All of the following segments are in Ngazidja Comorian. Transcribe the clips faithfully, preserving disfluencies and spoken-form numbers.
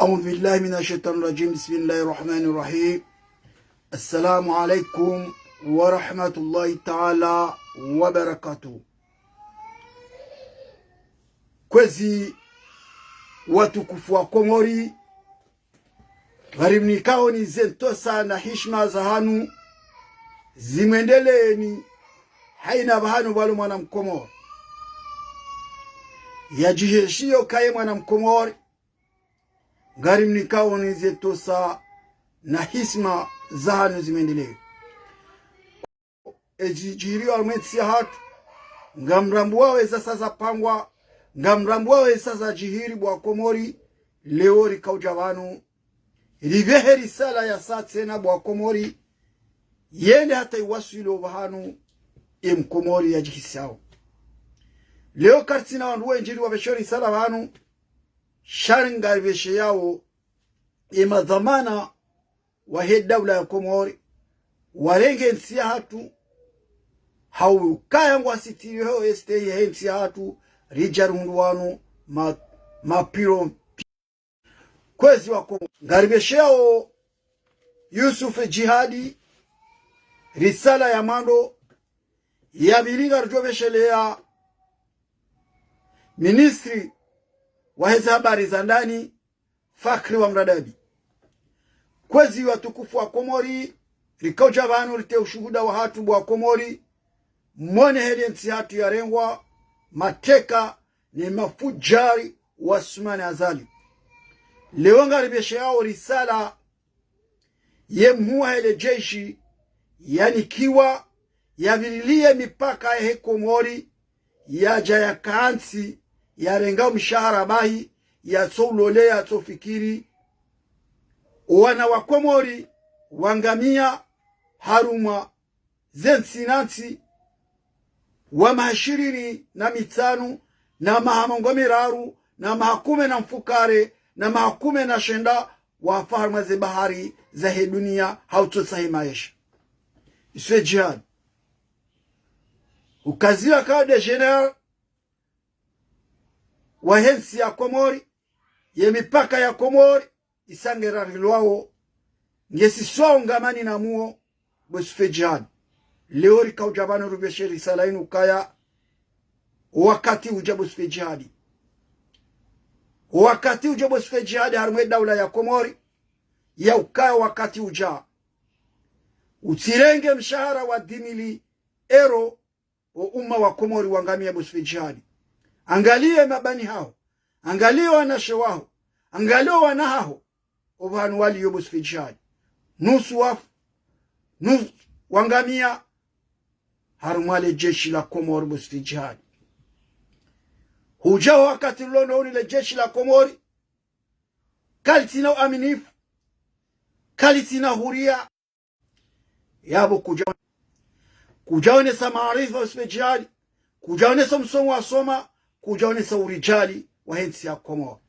أعوذ بالله من الشيطان الرجيم. بسم الله الرحمن الرحيم. السلام عليكم ورحمة الله تعالى وبركاته. Kwezi watukufu wa Komori, ngarimnikaoni ze ntsontsa na hishima zahanu zimwendeleeni, haina pvahanu pvwalo mwana Mkomori yadjiheshiyo kaye mwana Mkomori. Ngarimnikaoni ze ntsontsa na hishima zahanu zimwendeleeni. Edjidjiriyo harumwa entsi yahatru, ngamrambuwao eza sa zapangwa, ngamrambuwao eza sa zadjiri bo wa Komori. Leo rikaudja pvanu ripvehe risala ya sa tsena bo wa Komori, yende hata iwaswili opvahanu ye Mkomori yadjihisiao. Leo karitsina wandru wendji ri wapveshe risala pvanu, sha ngaripvesheyao ye madhwamana wahe daula ya Komori, warenge entsi yahatru, ha ukaya ngwasitiriho estehi yahe ntsi yahatru, ridja rihundru wanu ma-, mapiro. Kwezi wa Komori, ngaripvesheyao Yusuf Jihadi risala ya mwando, ya pvili ngaridjo pvesheleya ministri waheze habari za ndani, Fakri wa Mradabi. Kwezi watukufu wa Komori, rikaudja pvanu ritowe ushuhuda wahatru bo wa Komori, mwone heli entsi yahatru yarengwa mateka ne mafudjari wa Assoumani Azali. Leo ngaripvesheyao risala ye mhuu wahe le jeshi yanikiwa, yapvililie mipaka yahe Komori, yadja yakantsi, yarenga mshahara bahi, yatso ulole, yatso fikiri. Owana wa Komori wangamia harumwa ze ntsi na ntsi, wa maha shirini na mitsanu, na maha mengo miraru, na maha kume na mfukare, na maha kume na shenda, wafa harumwa ze bahari zahe dunia, ha utsotsaha maesha. Yusuf Jihadi, ukaziwa kawo nde général wahe ntsi ya Komori, ye mipaka ya Komori, isa ngerarilwao, ngesiswao ngamani na muo, bo Yusuf Jihadi. Leo rikaudja pvanu ripveshe risala inu ukaya owakati udja bo Yusuf Jihadi. Owakati udja bo Yusuf Jihadi harumwa ye daula ya Komori, ya ukaya wakati udja. Utsirenge mshahara wa dix mille euros, o umma wa Komori wangamia bo Yusuf Jihadi. Angalia mabani haho, angalia wanawashe waho, angalia wana haho, opvanu waliyo bo Yusuf Jihadi. Nusu wafu, nusu wangamia, harumwa le jeshi la Komori bo Yusuf Jihadi. Hudja owakati rilo no unu le jeshi la Komori, kalitsina uaminifu, kalitsina huria, yapvo kudja, kudjaonesa maarifa bo Yusuf Jihadi, kudjaonesa msomo wasoma, kudjaonesa urijali wahe ntsi ya Komori.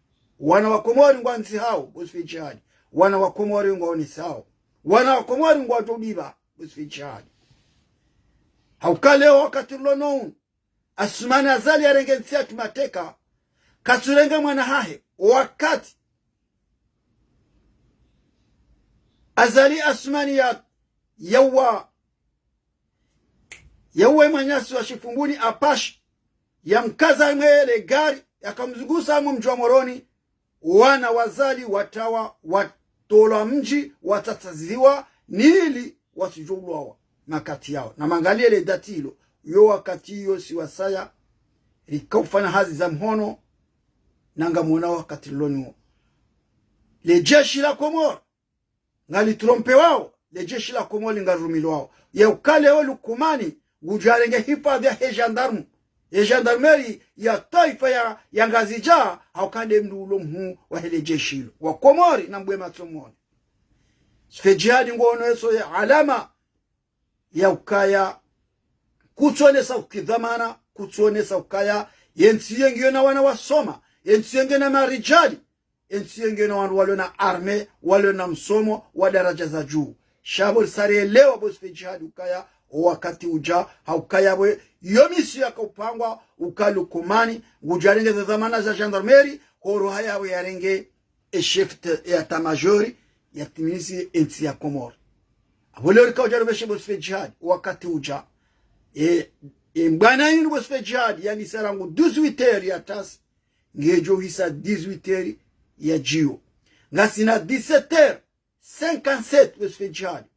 Wana wa Komori ngwandzihao bo Yusuf Jihadi. Wana wa Komori ngwaonesao. Wana wa Komori ngwadjo dipva bo Yusuf Jihadi. Ha uka leo wakati rilo no unu, Assoumani Azali yarenge ntsi yahatru mateka, katsurenge mwana hahe, wakati Azali Assoumani ya, yauwa, yauwa mwananyasi wa Shifumbuni Apashi, yamkaza mwe le gari, yakamzungusa mwe mdji wa Moroni, wana wa Azali watawa, watolwa mdji, watsatsaziwa, nili wasidjo ulwawa makati yawo. Na mwangalie le dati ilo, yo wakati iyo si wasaya, rikaufanya hazi za mhono, na ngamwona wakati rilo no unu. Le jeshi la Komori, ngalitrompewao, le jeshi la Komori ngarirumilwao. Ya uka leo Lukumani, ngudjo yarenge hifadhwi yahe gendarme, ye gendarmerie ya twaifa ya, ya Ngazidja, ha uka nde mndru ulo mhuu wahe le jeshi ilo. Wa Komori, nambuwe matso mwone. Yusuf Jihadi ngwoneso ye alama ya ukaya, kutsuonesa ukidhwamana, kutsuonesa ukaya, ye ntsi iyo ngiyo na wana wasoma, ye ntsi iyo ngiyo na marijali, ye ntsi iyo ngiyo na wandru walio na armée, walio na msomo wa daraja za juu. Sha pvo risa rielewa bo Yusuf Jihadi ukaya, owakati udja, ha ukaya pvo, yo mission yakaupangwa, uka Lukumani ngudjo yarenge ze dhwamana za gendarmerie, ho roha yapvo yarenge e chef de, e état-major, yatimizi entsi ya Komori. Apvo leo rika udja rupveshe bo Sfe Djihadi, wakati udja. E, e mbwana yinu bo Sfe Djihadi, yani sa rangu dix-huit heures ya tasi, ngedjo hisa dix-huit heures ya djio. Ngasina dix-sept heures cinquante-sept bo Sfe Djihadi.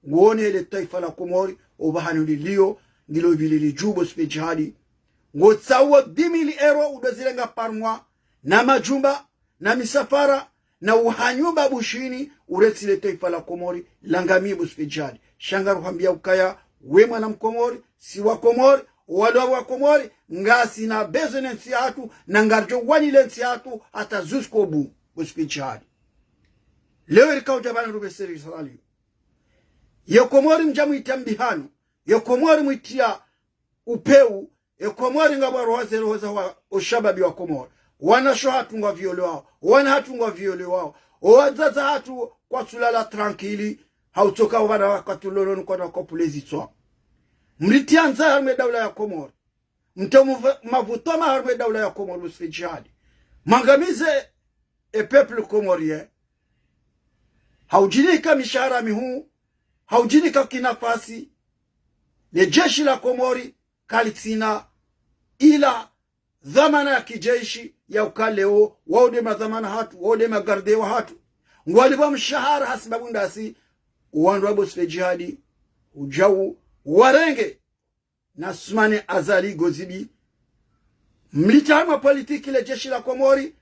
Ngone le twaifa la Komori, opvahanu lilio, ngilo pvilili dju bo Sfe Djihadi. Ngotsawo dix mille euros udo zirenga par mois, na majumba, na misafara, na uha nyumba Bushini, urentsi le twaifa la Komori, langamie bo Sfe Djihadi. Sha ngaruhwambia ukaya, we mwana Mkomori, si wa Komori, walo wa Komori, ngasina besoin ne ntsi yahatru, na ngaridjo wani le ntsi yahatru, hata jusqu'au bout, bo Sfe Djihadi. Leo rika udja pvanu rupveshe risala lio. Ye Komori mdja mwitria mbihano, ye Komori mwitria upeu, ye Komori ngapvo roho ze roho za wa, o shababi wa Komori. Wanashe hatru ngwa violewao, wana hatru ngwa violewao, o wadzadze hatru kwatsulala tranquille, hautoka wana wakati ulo nunu kwana kopvulezi tswa. Mritria ndzaya harumwa e daula ya Komori. Mtria mvu-, mavutwa ma harumwa e daula ya Komori bo Sfe Djihadi. Mwangamize e peuple comorien. Haudjinika mishahara mihuu, haudjinika kinafasi. Le jeshi la Komori kalitsina ila dhwamana ya kijeshi ya uka leo, wao nde madhwamana hatru, wao nde magarde wahatru. Ngwalipvwa mshahara hasibabu ndasi, wandru wa bo Sfe Djihadi, udjau, warenge na Assoumani Azali Gozibi. Mlitari mwa politiki le jeshi la Komori,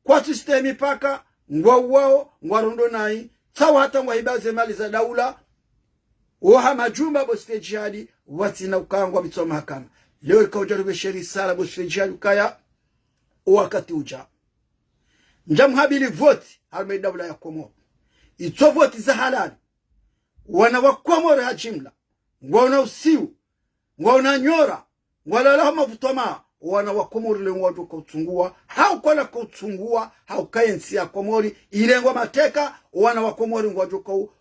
kwatsu site mipaka, ngwauwao, ngwarondo nayi, tsawa hata ngwahiba ze mali za daula, oha majumba bo Sfe Djihadi, watsina ukaya ngwapvitswa mahakama. Leo rika udja rupveshe risala bo Sfe Djihadi ukaya, o wakati udja. Ndja muhabili voti, harumwa e daula ya Komori. Itso voti za halali. Wana wa Komori ha jimla. Ngwaona usiu, ngwaona nyora, ngwalala ha mavutwa ma, wana wa Komori leo ngwadjo ka utsungua, hau kwala ka utsungua, hauka ye ntsi ya Komori, irengwa mateka, wana wa Komori ngwadjo ka u-,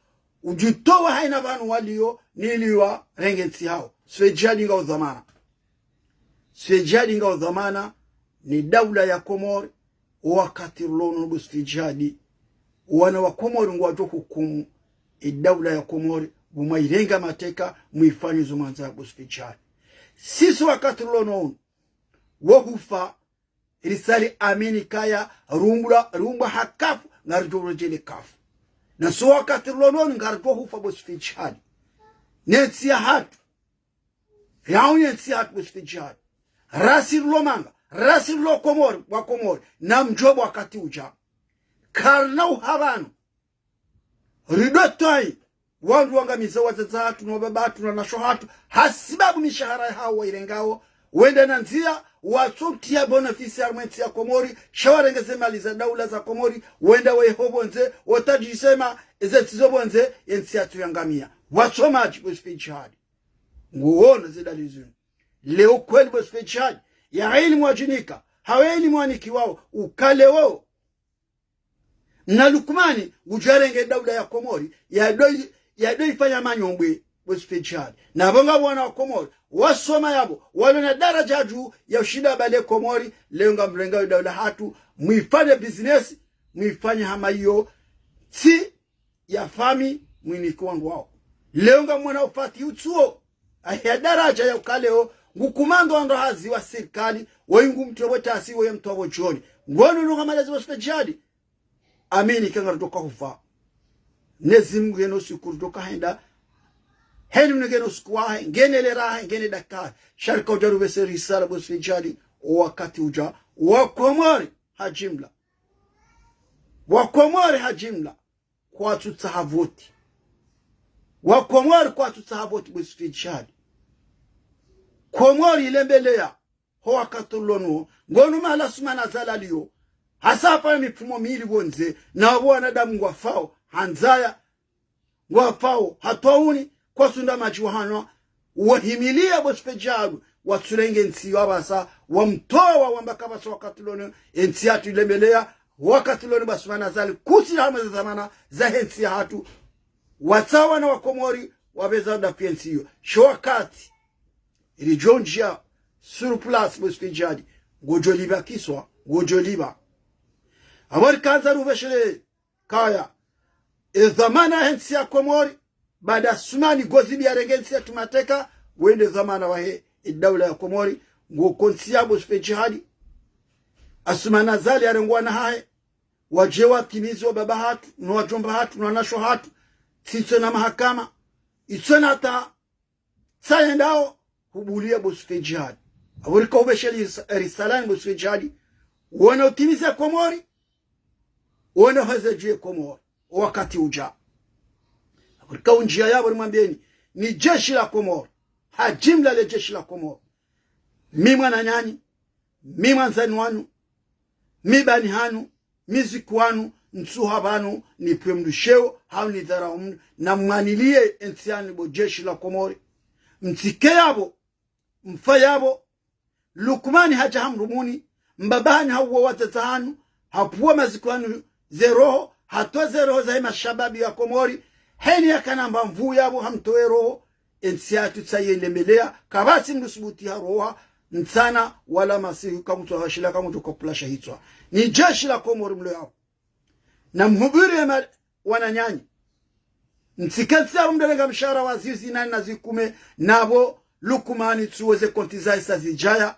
udjutowa haina pvanu walio, niliwa renge ntsi hao. Sfe Djihadi nga udhwamana. Sfe Djihadi nga udhwamana, ni daula ya Komori, o wakati rilo nunu bo Sfe Djihadi, wana wa Komori ngwadjo hukumu, e daula ya Komori, pvo mwairenga mateka, mwifanye zo mwandzao bo Sfe Djihadi. Sisi wakati rilo nunu, wo hufa, risali amini kaya, rumbwa, rumbwa ha kafu, ngaridjo redjele kafu. Na so wakati rilo nunu, ngaridjo hufa bo Sfe Djihadi. Ne ntsi yahatru, yaunye ntsi yahatru bo Sfe Djihadi. Rasi rilo manga, rasi rilo Komori, wa Komori, na mdjuwe bo wakati udja. Karina uha pvanu. Rido twayi, wandru wangamiza wadzadze hatru, no baba hatru, na wanashe hatru, hasibabu mishahara yahao wairengao, wende na ndzia, watsotria bénéfice harumwa e ntsi ya Komori, sha warenge ze mali za daula za Komori, wenda weho pvondze, wotadjisema, eze ntsi zo pvondze, ye ntsi yahatru yangamia. Watsomadji bo Sfe Djihadi. Nguono ze dalili zinu. Leo kweli bo Sfe Djihadi, ya ilimu wadjinika, hawe ilimu wanikiwao, uka leo. Mna Lukmani, ngudjo renge daula ya Komori, yado i-, yado ifanya manyombwe, bo Sfe Djihadi. Na pvo ngapvo wana wa Komori, wasoma yapvo, walo na daraja dju ya ushinda pvale Komori, leo ngamrenga yo daula hatru, mwifanye business, mwifanye hama iyo, tsi ya fami mwiniki wangu wao. Leo ngamwona ufati utsuo, ahe daraja ya uka leo, ngukumando wandru hazi wa sirikali, woyi ngumtrio pvo tasi, woyi mtrio pvo djoni. Ngono nunga malezi bo Sfe Djihadi. Amini ka ngaridjo ka hufa. Mnyezi Mungu ngena usiku ridjo ka henda. Heni mne ngena usiku wahe, ngena le raha, ngena dakika. Sha rika udja rupveshe risala bo Sfe Djihadi, o wakati udja. Wa Komori ha jimla. Wa Komori ha jimla. Kwatsutsaha voti. Wa Komori kwatsutsaha voti bo Sfe Djihadi. Komori ilembeleya. Ho wakati rilo nunu, ngono mahala Assoumani Azali alio. Hasa hapvaya mipfumo mili pvondze, na wapvo wanadamu ngwafao, ha ndzaya, ngwafao, ha twauni, kwatsunda madji wahanwa, wahimilia bo Sfe Djihadi, watsurenge ntsi yo apvasa, wamtowa wamba kapvatsi wakati rilo nunu, e ntsi yahatru ilembeleya, wakati rilo nunu bo Assoumani Azali, kutsi na hamwe za dhwamana, zahe ntsi yahatru, watsaha wana wa Komori, wapveza udafi ye ntsi iyo. Sho wakati, ridjo ndjia sur place bo Sfe Djihadi, ngodjo lipva kiswa, ngodjo lipva. Apvo rikandza rupveshele kaya, e dhwamana he ntsi ya Komori, baada Asumani Gozibi yarenge ntsi yatru mateka, wende dhwamana wahe e daula ya Komori, ngoko ntsi ya Bosifwe Jihadi. Asumani Azali yarenge wana hahe, wadje watimizi wa baba hatru, no wadjomba hatru, no wanasho hatru, tsitso na mahakama, itso na ta, tsa yendao, hubuliya Bosifwe Jihadi. Apvo rika upveshele risa-, risalani Bosifwe Jihadi, wona utimize Komori, wona hweze djuwe Komori, o wakati uja. Apvo rika unjiya yapvo rimwambiyeni, ni jeshi la Komori, ha jimla le jeshi la Komori. Mi mwananyanyu, mi mwandzani wanu, mi bani hanu, mi ziku wanu, ntsuha pvanu, nipve mndru sheo, hau nidharau mndru, namwaniliye e ntsi yanu bo jeshi la Komori. Mtsike yapvo, mfa yapvo, Lukumani hadja hamrumuni, mbaba hanyu hauwa wadzadze hanyu, hapvuwa maziku hanyu ze roho, hatowa ze roho zahe mashababi ya Komori, heni yakana mba mvu yapvo hamtowe roho, e ntsi yatru tsa yende mbeleya, kapvatsi mndru subuti haroha, ntsana wala masihu kamutsu hashila kamutsu kopula shahitswa. Ni jeshi la Komori mlo yapvo. Na mhubiri ema wananyanyu. Mtsikentsi yapvo mdorenga mshahara wa zizi nani na zikume, napvo Lukumani tsuwe ze konti zahe sa zijaya.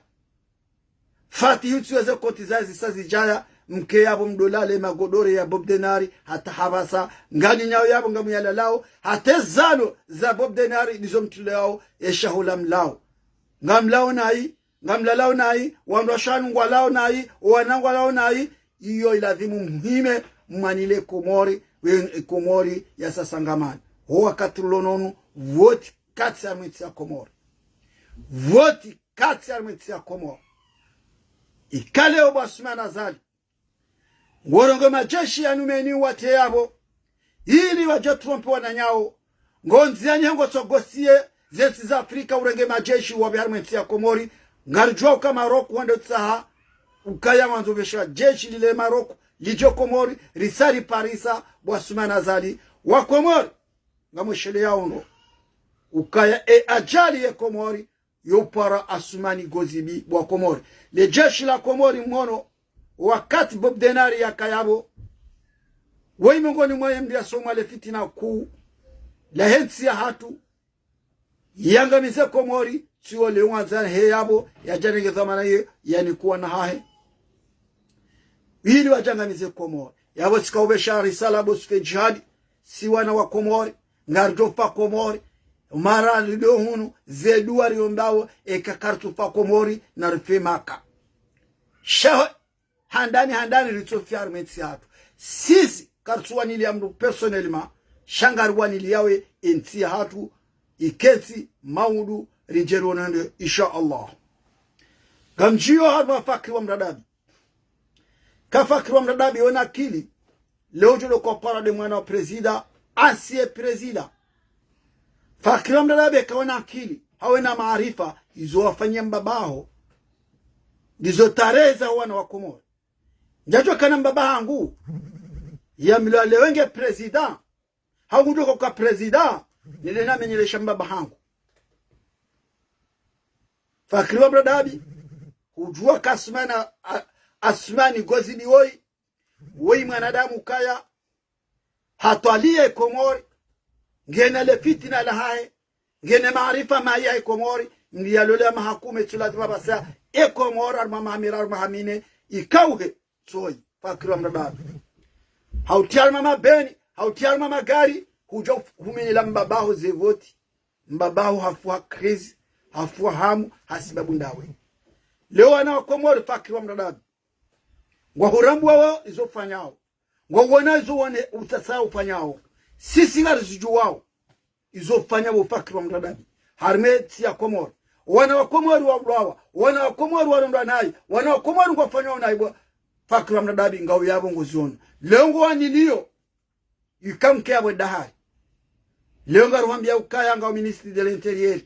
Fatihu tsuwe ze konti zahe zisa zijaya, mke yapvo mdolale magodoro ya Bob Denard, hata hapvasa, nganyi nyawo yapvo ngamuyalalao, hata e zalo za Bob Denard ndizo mtuleyao, e shahula mlao. Ngamlao nayi, ngamlalao nayi, wandru washe hanyu ngwalao nayi, owana ngwalao nayi, iyo ilazimu mhime, mwanile Komori, we Komori ya sasangamana. Ho wakati rilo nonu, voti katsi harimwa e ntsi ya Komori. Voti katsi harimwa e ntsi ya Komori. Ikale o bo Asumani Azali ngorongoa majeshi ya nyumeni wateya yapvo, ili wadje trompe wananyawo. Ngondzi ya nyengo tsogosiye ze ntsi za Afrika urenge majeshi wapve harimwa e ntsi ya Komori. Ngaridjuwa uka Maroko wende utsaha ukaya wandzo pvesha jeshi lile Maroko lidje Komori, risa riparisa bo Asumani Azali. Wa Komori, ngamwesheleyao ndo ukaya e ajali ye Komori, yo para Asumani Gozibi bo wa Komori. Le jeshi la Komori mwono, wakati Bob Denard yakaya pvo, woyi mongoni mwa ye mndru yasoma le fitina kuu lahe ntsi yahatru, yangamize Komori, tsiwo le wandza he yapvo, yadjarenge dhwamana ye, yanikuwa na hahe. Ili wadjangamize Komori. Yapvo tsika upvesha risala bo Sufyan Jihadi, si wana wa Komori, ngaridjofa Komori, mara lido hunu, ze duwa riombawo, eka karitsufa Komori, na rife Maka. Sha handani, handani ritsofi harimwa e ntsi yahatru. Sisi, karitsuwaniliya mndru personnellement, sha ngariwaniliyawo e ntsi yahatru, ikentsi, maudu, ridje rionane, insha Allah. Ngamdjiyo harumwa Fakri wa Mradabi. Ka Fakri wa Mradabi wena akili, leo djo lo kwa para de mwana wa prezida, ancien prezida. Fakri wa Mradabi kawena akili, hawena maarifa, izo wafanya mbaba haho. Ndizo tarehi za wana wa Komori. Ndjadjo kana mbaba hangu, yamlwa leo nge prezida, hau ngudjo ka prezida, nile namenyelesha mbaba hangu. Fakri wa Mradabi, hudjuwa ka Asumani, a-, Asumani Gozibi woyi, woyi mwanadamu kaya, hatwaliya e Komori, ngena le fitina lahahe, ngena maarifa mayi yahe Komori, mndru yalole mahakume tsula tiba basa, e Komori harumwa maha miraru maha mine, ikauhe, tsoyi, Fakri wa Mradabi. Hautiya harumwa mabeni, hautiya harumwa magari, hudjo huminyila mbaba haho ze voti. Mbaba haho hafuha crise, hafuha hamu, hasibabu ndawe. Leo wana wa Komori Fakri wa Mradabi. Ngwahurambuwawo izo ufanyawo. Ngwawona izo wone utsasa ufanyawo. Sisi ngarizidjuwawo izo ufanyawo Fakri wa Mradabi. Harimwa e ntsi ya Komori. Wana wa Komori waulwawa. Wana wa Komori warondwa nayi. Wana wa Komori ngwafanyawo nayi bo Fakri wa Mradabi ngawu yapvo ngoziwono. Leo ngwaniliyo. Ika mke yapvo dahari. Leo ngaruhwambiya ukaya ngawe ministre de l'intérieur.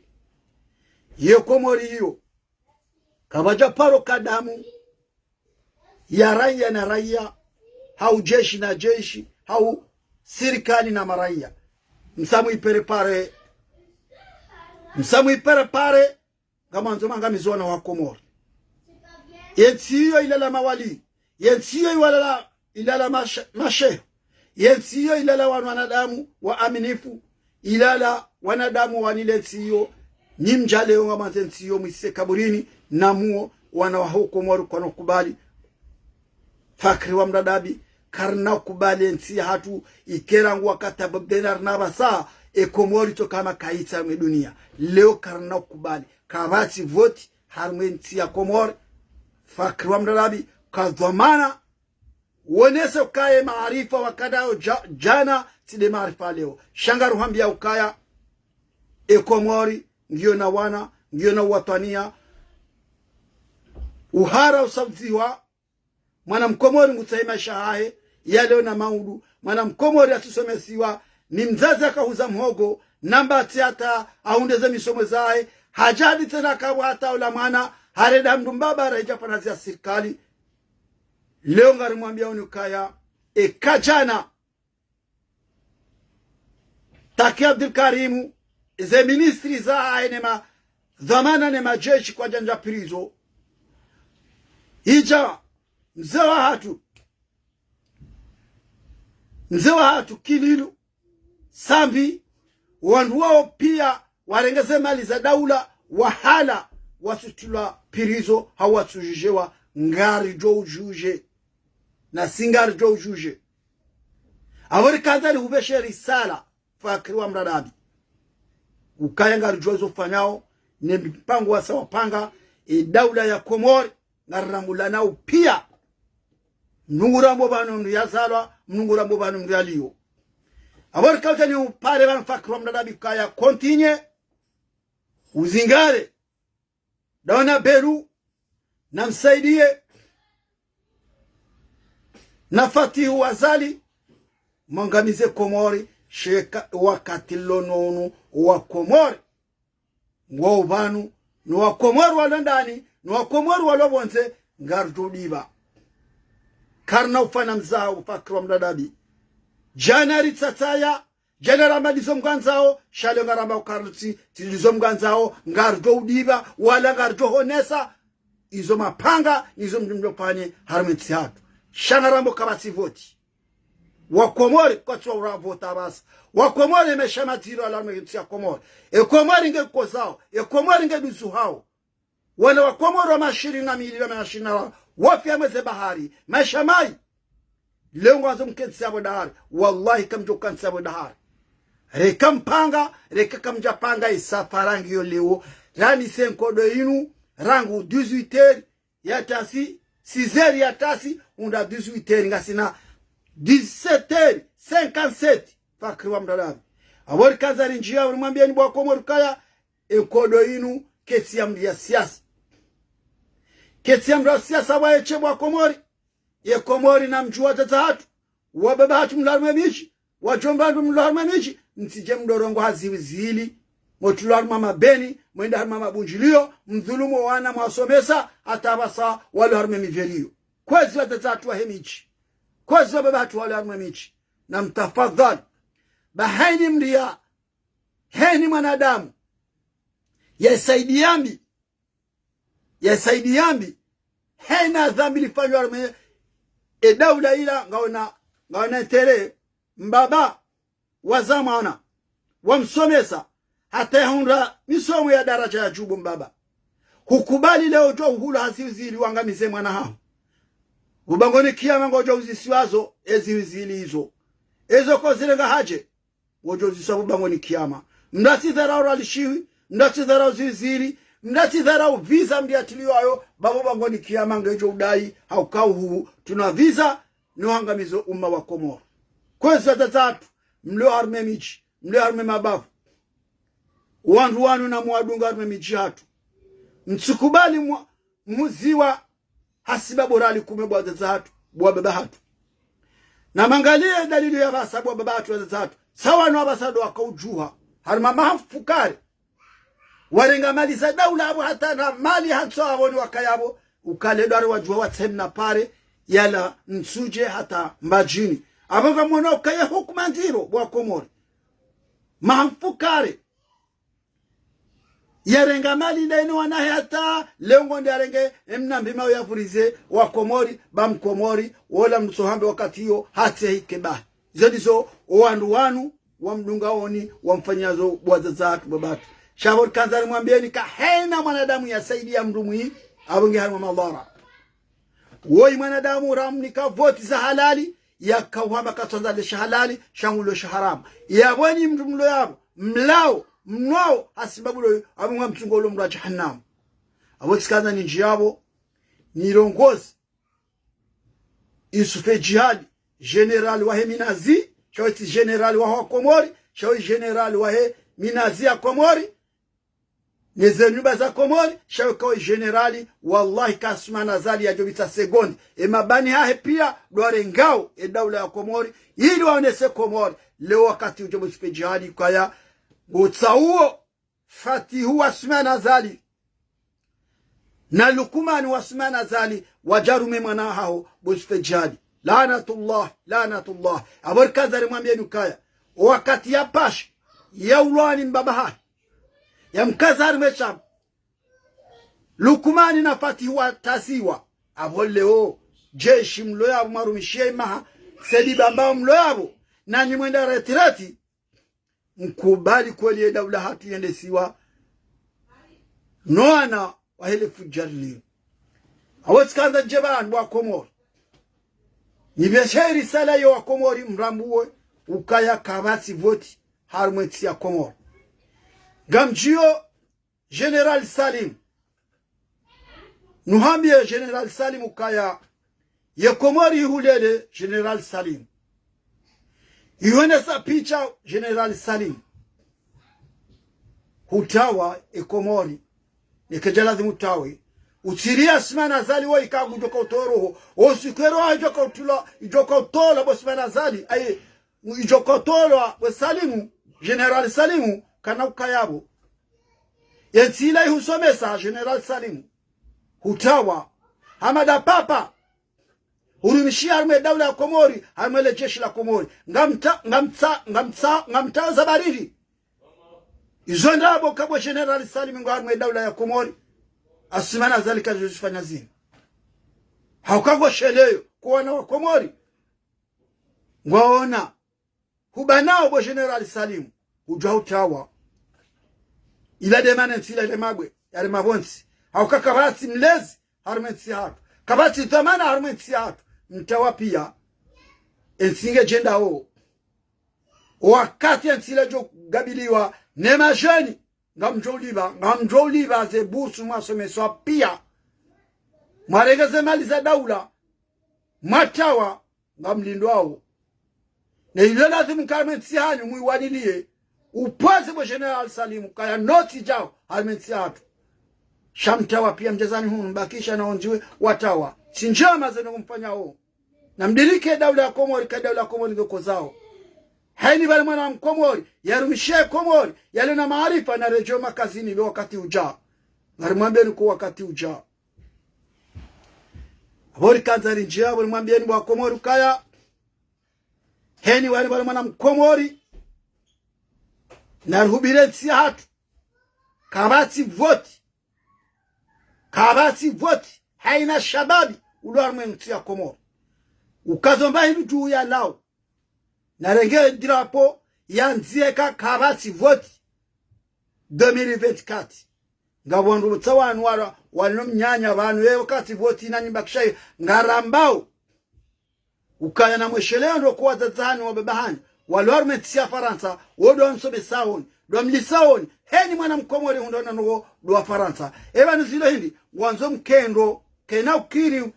Ye Komori iyo. Kapvadja paro ka damu ya raiya na raiya, hau jeshi na jeshi, hau sirikali na maraiya. Msa mwiprépare. Msa mwiprépare. Ngamwandzo mwangamize wana wa Komori. Ye ntsi iyo ilala mawali. Ye ntsi iyo iwalala ilala mashe-, mashehe. Ye ntsi iyo ilala wanu wanadamu waaminifu, ilala wanadamu wanile ntsi iyo. Nyi mdja leo ngamwandze ntsi iyo mwise kaburini, na muo wana wa ho Komori kwanokubali. Fakri wa Mradabi, karina ukubali ye ntsi yahatru, ike rangu wakati Abdel na pvasa, e Komori tsoka hama kayitsi harumwa e dunia. Leo karina ukubali, kapvatsi voti harumwa e ntsi ya Komori. Fakri wa Mradabi, ka dhwamana, wonese ukaya e maarifa wakadayo dja-, djana, tsi nde maarifa leo. Sha ngaruhwambia ukaya, e Komori, ngiyo na wana, ngiyo na uwatwaniya. Uhara usabuziwa, mwana Mkomori ngutsaha maesha yahahe, ya leo na maudu. Mwana Mkomori yatsusomesiwa, ni mdzadze akahuza mhogo, namba tsi hata ahundre ze misomo zahe, hadja hadi tsena kapvo hata ola mwana, harenda mndru mbaba, raidja fanya zi ya sirikali. Leo ngarimwambiao ni ukaya, eka djana, Taki Abdul Karimu, ze ministri zahahe ne ma-, dhwamana ne majeshi kwadjandja prison. Idja, mze wahatru, mze wahatru Kililu, Sambi, wandru wao pia warenge ze mali za daula, wahala, watsutilwa prison, hau watsujujewa, ngaridjo ujuje. Na si ngaridjo ujuje. Apvo rikandza rihupveshe risala, Fakri wa Mradabi. Ukaya ngaridjuwa zo ufanyao, ne mipango wasa wapanga, e daula ya Komori, ngarirambulanao pia. Mnungu rambo pvanu mndru yazalwa, Mnungu rambo pvanu mndru yaliyo. Apvo rikaudja ni upare pvanu Fakri wa Mradabi ukaya continue, uzingare, dawe na Belu, na Msaidie, na Fatihu Azali, mwangamize Komori, sheka wakati lilo nonu wa Komori. Ngwao pvanu, no wa Komori walo ndani, no wa Komori walo pvondze, ngaridjo udipva. Karina ufanya mzaha, Fakri wa Mradabi. Djana ritsatsaya, djana ramba ndizo mgwandzao, sha leo ngaramba ukaya tsi, tsi ndizo mgwandzao, ngaridjo udipva, wala ngaridjo honesa, izo mapanga, nizo mdjo mdjo fanye, harumwa e ntsi yahatru. Sha ngarambo kapvatsi voti. Wa Komori, kwatsu wa ura vota pvasa. Wa Komori, maesha madziro yalawa harumwa e ntsi ya Komori. E Komori nge kozao, e Komori nge duzuhao. Wana wa Komori wa mashirini na mili na mashirini na wa, wafiya mweze bahari. Maesha mayi. Leo ngwandzo mkentsi yapvo dahari. Wallahi kamdjo kantsi yapvo dahari. Reka mpanga, reka kamdja panga, e safari ngiyo leo. Rani se nkodo inu, rangu dix-huit heures ya tasi, six heures ya tasi, hunda dix-huit heures, ngasina dix-sept heures cinquante-sept, Fakri wa Mradabi. Apvo rikandza rindjiya, urimwambieni bo wa Komori ukaya, e nkodo inu, ketsi ya mndru ya siasa. Ketsi ya mndru ya siasa wa eshe bo wa Komori. Ye Komori namdjuwe wadzadze wahatru, wababa wahatru mlo harumwa e midji, wadjomba wahatru mlo harumwa e midji, mtsidje mdorongowa hazi zili, motulwa harumwa mabeni, mwenda harumwa mabundjiliyo, mdhulumu wana mwasomesa, hata pvasa walo harumwa e miveriyo. Kwezi wadzadze wahatru wahe midji. Kwezi wababa wahatru walo harumwa e midji. Na mtafadhali. Ba hayini mndru ya, hayini mwanadamu, ya isaidiya mbi, ya isaidiya mbi, hayina dhambi lifanywa harumwa e daula ila, ngaona, ngaona intérêt, mbaba, wazaa mwana, wamsomesa, hata yahundra misomo ya daraja ya juu bo mbaba. Hukubali leo udjo uhula hazi zili wangamize mwana haho. Ubangoni kiyama ngodjo uzisiwa zo, ezi zili izo. Ezo kozirenga hadje. Wodjo uziswa pvo bangoni kiyama. Mndru atsidharau ralishiwi, mndru atsidharau ziwi zili, mndru atsidharau visa mndru yatiliwayo, ba pvo bangoni kiyama ngedjo udai, hauka uhu, tsuna visa, no hangamizo umma wa Komori. Kwezi wadzadze wahatru, mlio harumwa e midji, mlio harumwa e mabavu. Wandru wanu namuwadunge harumwa e midji yahatru. Mtsikubali mwa-, muziwa hasibabu rali kume bo wadzadze wahatru, bo wababa wahatru. Namangaliye dalili ya pvasa bo wababa wahatru wadzadze wahatru. Sa wanu wapvasa ndo waka udjuha. Harumwa maha mfukare. Warenga mali za daula apvo hata na mali hantso apvo ni wakaya apvo. Ukaya ndo wari wadjuha watsemna pare. Yala Ntsudje hata Mbadjini. Apvo ngamwono ukaya hukuma ndziro bo wa Komori. Maha mfukare. Yarenga mali ndayinu wanahe hata leo ngo nde yarenge emna mbima uyapvurize wa Komori, ba Mkomori, wola mtsohambe wakati iyo, hatsi hike ba. Izo ndizo owandru wanu, wamdunga oni, wamfanyazo bo wadzadze hatru, baba hatru. Sha pvo rikandza rimwambiyeni ka hena mwanadamu yasaidiya mndru mwi, apvo nge harimwa madhara. Woyi mwanadamu ramnika voti za halali, yakauhamba katsandza le sha halali, sha ngulo sha haramu. Yapvo nyi mndru mlo yapvo, mlao, mnwao, hasibabu lo, apvo ngamtsungo ulo mndru wa jahannam. Apvo tsikandza nindjiye apvo, nirongoze Youssouf Djihadi, général wahe minazi, sha wo tsi général wahe wa Komori, sha wo général wahe minazi ya Komori, ne ze nyumba za Komori, sha wo kawo général, wallahi ka Assoumani Azali yadjopvira seconde. E mabani hahe piya, ndo warengao, e daula ya Komori, ili waonese Komori. Leo wakati udja bo Youssouf Djihadi, kaya, ngotsaho uwo, Fatihu wa Assoumani Azali na Lukumani wa Assoumani Azali, wadjarume mwana haho, bo Youssouf Djihadi. Laanatullah, laanatullah. Apvo rikandza rimwambiyeni ukaya, owakati yapasha, yaulwa ni mbaba hahe, yamkaza harimwe shamba, Lukumani na Fatihu wataziwa. Apvo leo, jeshi mlo yapvo mwarumishiye maha, sedi bamba mlo yapvo, nanyi mwenda retraite, mkubali kweli ye daula hatru yendesiwa no wana wahe le fudjari linu. Apvo tsikandza ndje pvanu bo wa Komori, nipveshe risala yo wa Komori mrambuwe ukaya kapvatsi voti harimwe ntsi ya Komori. Ngamdjiyo Général Salim. Nuhambiye Général Salim ukaya ye Komori ihulele Général Salim. Ihwenesa picha Général Salim. Hutawa e Komori. Neke djalazimu utawe. Utsiriya Assoumani Azali woyi ka ngudjoka utowa roho. Osiku ero idjoka utula, idjoka utola bo Assoumani Azali. Aye, idjoka utolwa bo Salimu, Général Salimu, kana ukaya pvo. Ye ntsi ila ihusomesa Général Salimu. Hutawa. Hamada papa. Hurumishiya harimwe daula ya Komori, harimwe le jeshi la Komori. Ngamta, ngamta, ngamta, ngamta za baridi. Izo ndrabo ka bo Général Salim ngo harimwe daula ya Komori. Assoumani Azali kadjozifanya zinu. Hauka ngo sheleyo, ko wana wa Komori. Ngwaona. Hubanao bo Général Salim, udjwa utawa. Ila de mana ntsi ila de mabwe, yari mabwe ntsi. Hauka kapvatsi mlezi, harimwe ntsi hatru. Kapvatsi dhwamana harimwe ntsi hatru. Mtawa piya. E ntsi ngedjendao. Owakati e ntsi ila idjo gabiliwa ne madjeni, ngamdjo ulipva, ngamdjo ulipva ze bursu mwasomeswa piya. Mwarenge ze mali za daula, mwatawa, ngamlindwao. Ne ilo lazimu harimwe ntsi hanyu mwiwaliliye, upvaze bo Général Salim, kaya notsi djao harimwe ntsi hatru. Sha mtawa piya mdjezani hunu, mbakisha na ondjiwe watawa. Tsi ndjema zinu ngumfanyao. Namdirike daula ya Komori, ka daula ya Komori ndo kozao. Hayini pvale mwana Mkomori, yarumishe Komori, yalio na maarifa na redjeyi makazini pvo wakati udja. Ngarimwambiyeni ko wakati udja. Apvo rikandza rindjiya, apvo rimwambiyeni bo wa Komori ukaya. Hayini pvale pvale mwana Mkomori, narihubiri ntsi yahatru. Kapvatsi voti. Kapvatsi voti, hayina shababi ulo harimwe ntsi ya Komori. Ukazo mba hindru dju ya lao. Narenge drapeau yandziye ka kapvatsi voti deux mille vingt-quatre. Ngapvo wandru tsa wanu wala, wanu mnyanya pvanu, ye wakati voti nanyi mbakishayi, ngarambao. Ukaya na mwesheleyo ndo ko wadzadze hanyu wa baba hanyu, walo harimwe ntsi ya Farantsa, wo ndo wamsomesao ni, ndo wamlisao ni, hayini mwana Mkomori hundrwa na no wo ndo wa Farantsa. Epvanu zilo hindri, ngwandzo mkendo, kena ukiri,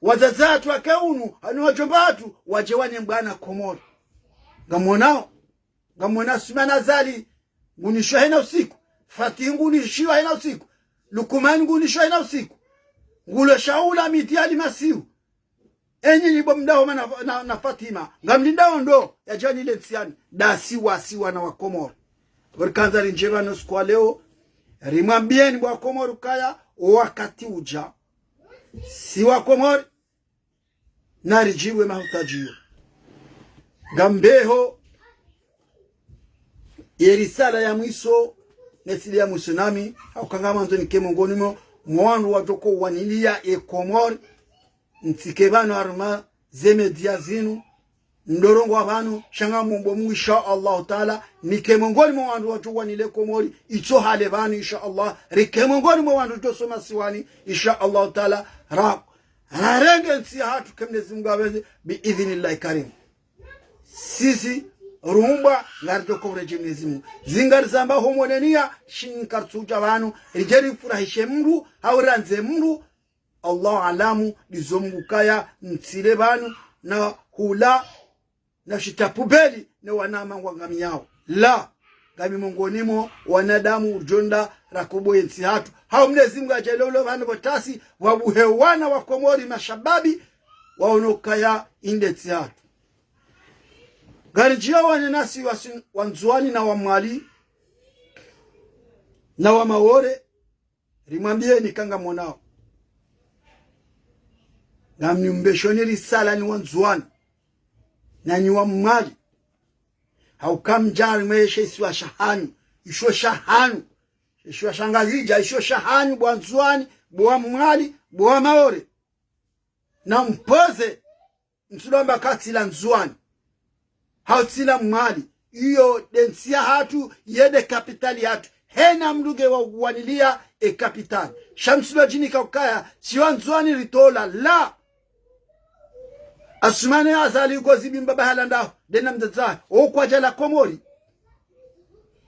wadzadze hatru wake unu, hanu wadjomba hatru, wadje wanye mbwana Komori. Ngamwonao, ngamwona Assoumani Azali, ngunishiwa hayina usiku. Fatihu ngunishiwa hayina usiku. Lukumani ngunishiwa hayina usiku. Ngulo shaula miti ya limasiu. Enyi nyi bo mdahoma na, na, na Fatima. Ngamlindao ndo, yadje yanile ntsi yanu. Ndasi wasi wana wa Komori. Pvo rikandza rindjiye pvanu usiku wa leo. Rimwambiyeni bo wa Komori ukaya, owakati udja. Si wa Komori. Naridjiwe mahutadjiyo. Ngambeho ye risala ya mwiso netsili ya mwiso nami, hauka ngamwandzo nike mongoni mo, mwa wandru wadjoko waniliya e Komori, ntsike pvanu harumwa ze média zinu, ndo rongowa pvanu, sha ngamomba Mungu, insha Allahu Taala, nike mongoni mo wandru wadjo wanile Komori, itso hale pvanu, insha Allah, rike mongoni mo wandru wadjo soma siwani, insha Allahu Taala, ra-, rarenge ntsi yahatru ke Mwenyezi Mungu hapvendze, bi idhinillahi karim. Sisi, rumbwa, ngaridjo ko uredjei Mwenyezi Mungu. Zingarizamba ho moneni ya, shini karitsudja pvanu, ridje rifurahishe mndru, hau randze mndru, Allahu alamu, ndizo Mungu kaya ntsile pvanu, na hula, na shita pubeli, ne wanama ngwangamiyao. La, ngami mongoni mo wanadamu udjonda rakoboye ntsi yahatru. Hau Mwenyezi Mungu adjaaliye ulo pvanu pvo tasi, wabuhe wana wa Komori mashababi, waono kaya inde ntsi yahatru. Ngaridjiya wananyasi wa Sin-, wa Ndzuwani na wa Mwali, na wa Maore, rimwambiyeni ka ngamonao. Ngamnyi mbeshoni risala nyi wa Ndzuwani, na nyi wa Mwali. Hauka mdja harimwa she isiwa shahanyu, isho shahanyu, isho sha Ngazidja, isho shahanyu, bo wa Ndzuwani, bo wa Mwali, bo wa Maore. Na mpvoze, mtsudo amba ka tsi la Ndzuwani, hau tsi la Mwali, iyo nde ntsi yahatru, ye nde kapitali yahatru. Hena mndru nge wa waniliya e kapitali. Sha mtsudo djinika ukaya, si wa Ndzuwani ritola, la. Asumani Azali uko zibi mbaba halandaho, ndena mdzadze, o kwadja la Komori.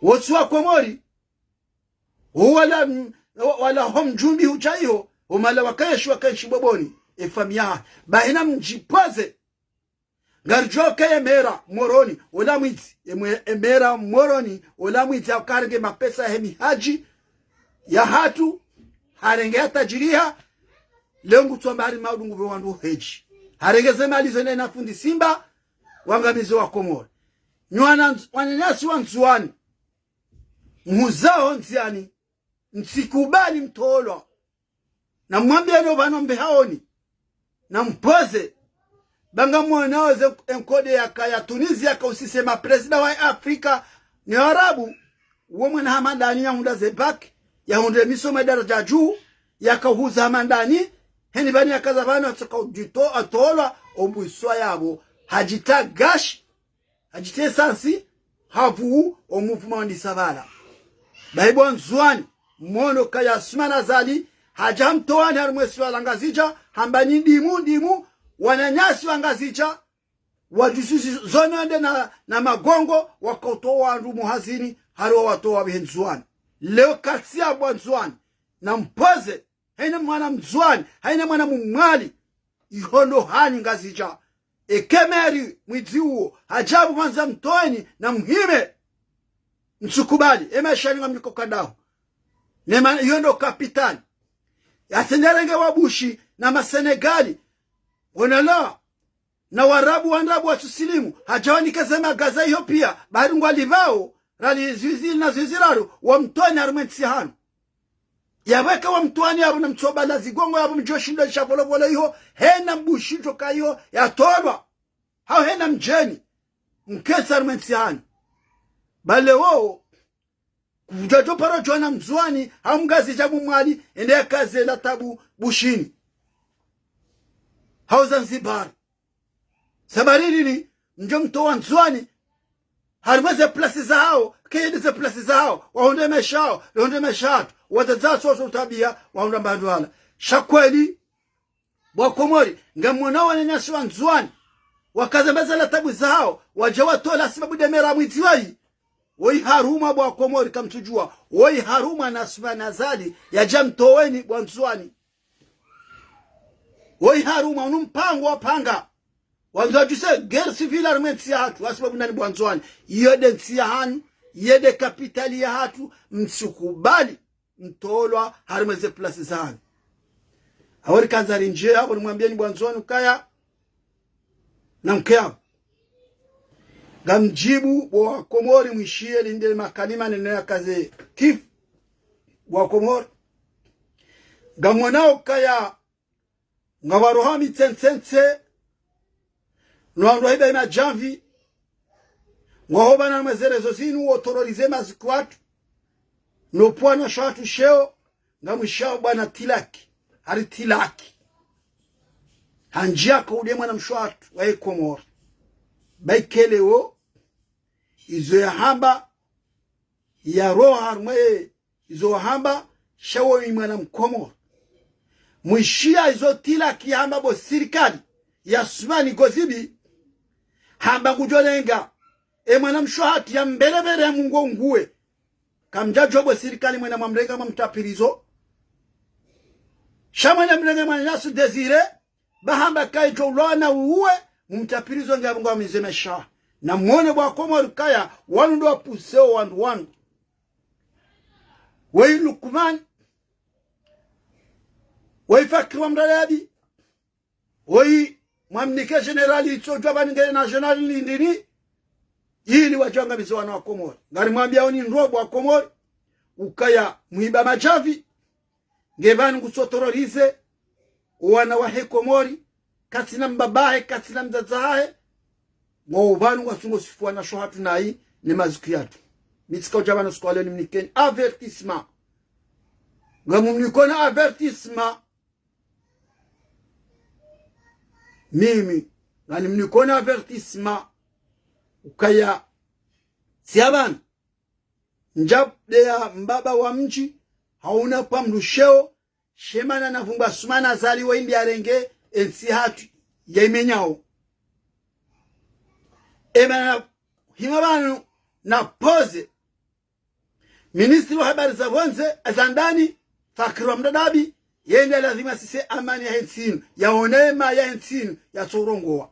Wo tsi wa Komori. Wo wala, wala ho mdjumbi hudja iho, wo mahala wakayeshi wakenshi boboni, e famiyi yahahe. Bahi na mdjipvoze. Ngaridjuwa ke ye mera Moroni, ola mwidzi, e mwe-, e mera Moroni, ola mwidzi hauka harenge mapesa yahe mihadji yahatru, harenge yatadjiriha, leo ngutsuamba hari maudu ngupve wandru hedji. Harenge ze mali zo nena fundi Simba, wangamize wa Komori. Nyi wana-, wananyasi wa Ndzuwani, mhuzao ndziani, mtsikubali mtolwa. Na mwambiyeni opvanu mbe haoni. Na mpvoze. Ba ngamwonao ze enkode yaka ya Tunizi yaka usise ma président wa Afrika ne Arabu. Wo mwana Hamandani yahundra ze bac, yahundre misomo ya daraja dju, yaka uhuza Hamandani, heni pvani yakaza pvanu atsoka udjito-, atolwa, obwiswa yapvo. Hadjita gashi, hadjite sansi, hapvu, omuvuma wandisa pvala. Bahi bo wa Ndzuwani, mwono kaya Asumani Azali, hadja hamtowani harumwa isiwa la Ngazidja, hamba nyi ndimu, ndimu, wananyasi wa Ngazidja, wadjususi zononde na, na magongo, wakautowa wandru muhazini, hari wawatowa pvahe Ndzuwani. Leo katsi ya bo wa Ndzuwani, na mpvoze, haina mwana Mndzuwani, haina mwana Mmwali, iho ndo hanyu Ngazidja. Eka meri mwidzi uwo, hadja pvo hwandza mtoweni na muhime. Mtsukubali, e maesha ni ngamliko kadaho. Nema, iyo ndo kapitali. Yasende yarenge Wabushi na Masenegali. Onala, na Warabu, Warabu watsusilimu, hadja wanike ze magaza iyo piya, bahari ngwalipvao, rali zizili na ziziraru, wamtoweni harumwa entsi hanu. Yapvo eka wamtoweni yapvo na mtsobala zigongo yapvo mdjoshindo lisha volovolo iho, hena Mbushi djoka iho, yatolwa. Hau hena mdjeni, mketsi harumwa entsi hanu. Bale wowo, kudjadjo paro djona Mndzuwani, hau Mngazidja Mmwali, ende yakaze latabu Bushini. Hau Zanzibar. Sababu nini? Mdjo mtowa Ndzuwani, harumwa ze plasi zahao, keye nde ze plasi zahao, wahundre maesha yahao, wahundre maesha yahatru, wadzadze wahatru waso utabiya, wahundra mbandwala. Sha kweli, bo wa Komori, ngamwonao wananyasi wa Ndzuwani, wakaza mbaza latabu zahao, wadja watola sababu nde mera mwidzi wayi. Woyi harumwa bo wa Komori kamtsudjuwa, woyi harumwa na Asumani Azali, yadja mtoweni bo wa Ndzuwani. Woyi harumwa unu mpango wapanga. Wandzo wadjuse guerre civile harumwa entsi yahatru, hasibabu nani bo wa Ndzuwani. Iyo nde ntsi yahanyu, iyo nde kapitali yahatru, mtsukubali mtolwa harumwa ze plasi zahanyu. Hawori kandza rindjiye, hawori mwambiyeni bo wa Ndzuwani ukaya, na mke yapvo. Ngamdjibu bo wa Komori mwishiye linde makalima nene yakaze kifu. Bo wa Komori. Ngamwonao ukaya ngapvaro ha mitsentsentse, no wandru wahiba imadjamvi, ngwaho pvanu harumwa ze réseaux zinu, wo terroriser maziku yahatru. No pvwana shwatu sheo, ngamwishao bwana Tilaki, hari Tilaki. Handjia ka ude mwana mshe wahatru wahe Komori. Baikele wo, izo yahamba, ya roha harumwa ye, izo wahamba, sha wo i mwana Mkomori. Mwishia izo Tilaki yahamba bo sirikali ya Sumani Gozibi, hamba ngudjo renga e mwana mshe wahatru ya mbelebele ya mungo nguwe. Kamdjadjuwa bo sirikali mwena mwamrenga mwamtra prison. Sha mwena mrenge mwana Nassou Désiré, ba hamba kaidjo ulwana uwe, mumtra prison nge abunga wa mizemesha. Na mwone bo wakomori kaya, wanu ndo wapuseo wandru wanu. Weyi Lukman, weyi Fakri wa Mdadabi, oyi, mwamnike général itsodjuwa pvanu nge na général lindrini, ili wadjo angamize wana wa Komori. Ngarimwambiao nyi ndro bo wakomori, ukaya mwiba madjamvi, nge pvanu ngutso terroriser wana wahe Komori, katsina mbaba hahe, katsina mdzadze hahe, ngwao pvanu ngwatsungo sifua na sho hatru nayi ne mazuki yatru. Mi tsika udja pvanu siku wa leo nimnikeni avertissement. Ngamumnikoni avertissement. Mimi, nganimnikoni avertissement. Ukaya, tsi ya pvanu. Ndja pveya mbaba wa mdji, hauna pvwa mdru sheo, she mana na vumba sumana zali wa indi yarenge, entsi hatru, ya imenyao. E mana na hima pvanu na poze, ministri wa habari za pvondze, za ndani, Fakri wa Mdadabi, yende lazima sise amani yahe ntsi inu, yaone ema yahe ntsi inu, yatso urongowa.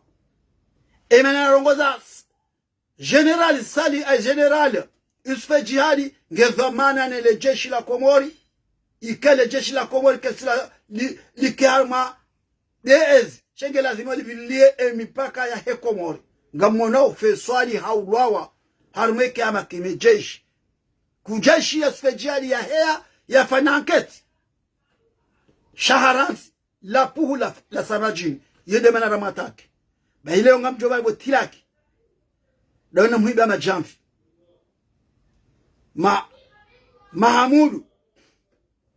E mana narongoza s-, général Sali, a général Youssouf Djihadi, nge dhwamana ne le jeshi la Komori, ike le jeshi la Komori, ke sila li, like harumwa D S, she nge lazima liviliye e mipaka yahe Komori. Ngamwonao Faisal haulwawa, harumwa eke ama kime jeshi. Ku jeshi ya Youssouf Djihadi yaheya, yafanya enquête. Sha harantsi, la puhu la, la saradjini, yende mana ramwatake. Bayi leo ngamdjo pvayi bo Tilaki. Dawe na mwiba madjamvi. Ma, Mahamudu.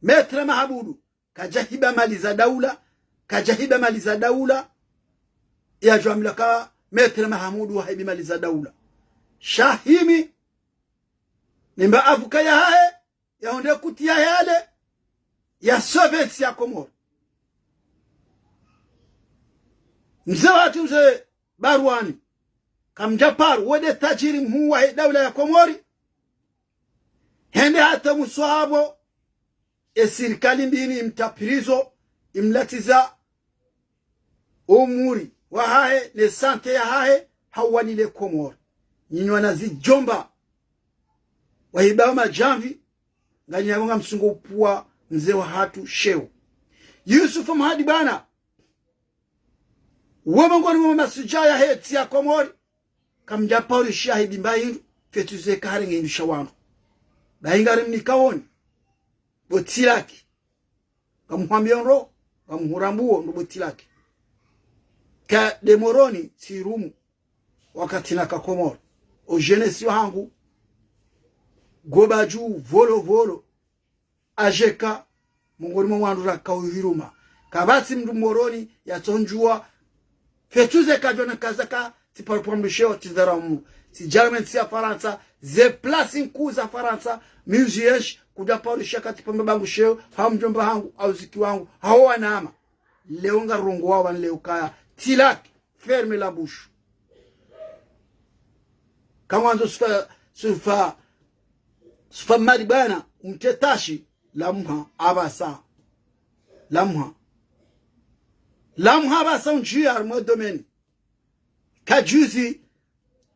Maître Mahamudu. Kadja hiba mali za daula, kadja hiba mali za daula, yadjo ambilwa ka Maître Mahamudu wahibi mali za daula. Sha himi, nimba avocat yahahe, yahundre kuti yahe ale, ya sauver entsi ya Komori. Mze wahatru mze Barwani, kamdja paro, wende tajiri mhuu wahe daula ya Komori, hende hata muswahabo, e sirikali mbini imtra prison, imlatiza umuri wahahe, ne santé yahahe, hauwanile Komori. Nyinyi wana zidjomba, wahiba madjamvi, nganyi yapvo ngamsungo upvua mze wahatru sheo. Youssouf Mhadi bwana, we mongoni mwa masudja yahe ntsi ya Komori, kamdja paro shiya hibi mba hindru, fetu ze kare nge hindru sha wandru. Bayi ngarimnikaoni, bo Tilaki. Ngamhwambiyo ndro, ngamhurambuo ndro bo Tilaki. Ka de Moroni, tsi rumu, wakati naka Komori. O jeunesse wahangu, goba dju, volo volo, adjeka, mongoni mwa wandru raka uhiruma. Kapvatsi mndru Moroni yatsondjuwa, fetu ze kadjona kaza ka, tsi paro pvwa mdru sheo, tsi dhara mndru. Tsi djarame ntsi ya Farantsa, ze place nkuu za Farantsa, mi uzienshi, kudja paro shiya ka tsi pvwa mbabangu sheo, hau mdjomba hangu, hau ziki wangu, hau wanama. Leo ngarongowa wanu leo kaya, Tilaki, ferme la bouche. Kamwandzo Sufa, Sufa, Sufa Mhadi bwana, umtretashi, lamha, apvasa. Lamha. Lamha apvasa undjiya harumwa domaine. Kadjuzi,